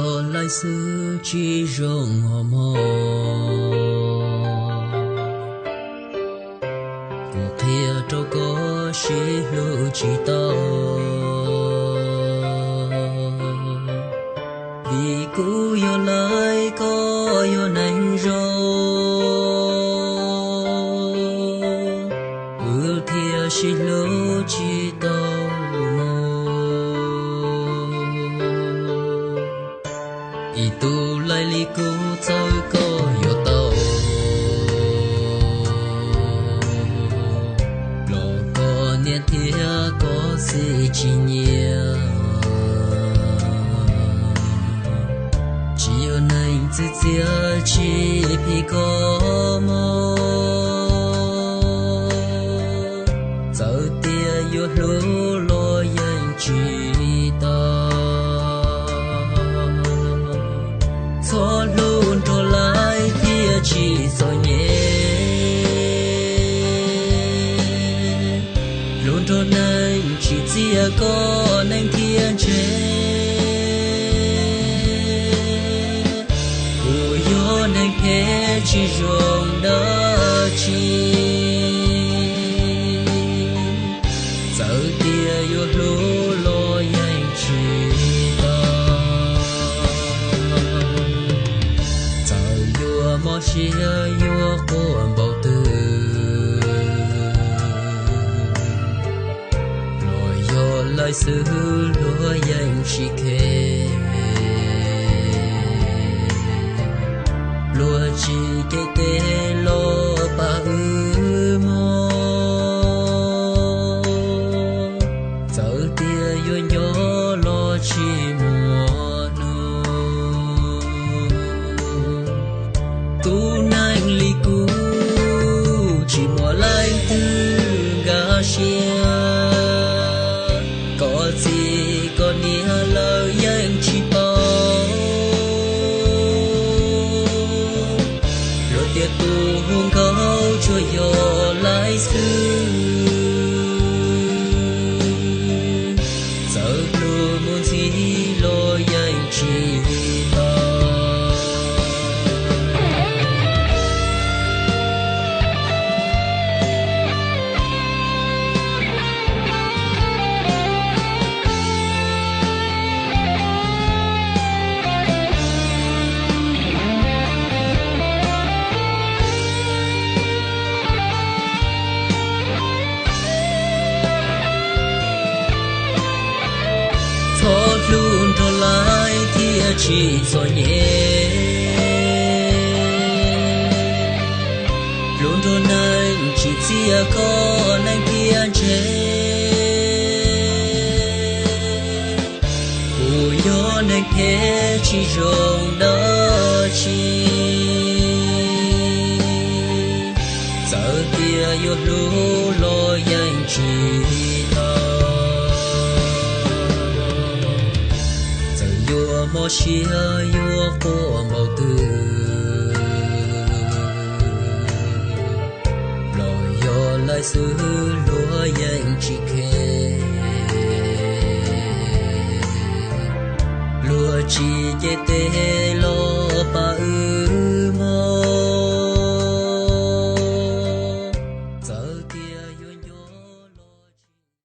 Laij xwb tsis zoo os mog, kuv qhia rau koj sib hlub tsis tau, vim kuv yog laij koj yog neeg zoo, wb thiaj sib hlub tsis tau mus. Ib tug laij li kuv txawm koj yuav tau, los koj niam thiab koj txiv tsis nyiam. Tsis yog neeg txwv txiav tsis phim koj mog, txawm tias yuav hlub los yeej tsis tau. Txhob hlub nrog laij thiaj tsis txom nyem, hlub nrog neeg tsis txiav koj neeg thiaj ntse. Kuv yog neeg phem tsis zoo dab tsi, txawm tias yuav hlub los yeej tsis tau. Txawm yuav mob siab yuav quaj npaum twg, los yog laij xwb luag yeej tsis khe. Luag tsis cev tes los pab wb mog, txawm tias yuav nco los tsis muaj hnub. Tus neeg li kuv tsis muaj leej twg nkag siab, koj txiv koj niam lawv yeej tsis paub. Luag tias tus hu nkauj tsuas yog laij xwb, txawm pluag mus ntxhi los yeej tsis tau. Txhob hlub nrog laij thiaj tsis txom nyem, hlub nrog neeg tsis txiav koj neeg thiaj ntse. Kuv yog neeg phem tsis zoo dab tsi, txawm tias yuav hlub los yeej tsis tau. Txawm yuav mob siab yuav quaj npaum twg, los yog laij xwb luag yeej tsis khe. Luag tsis cev tes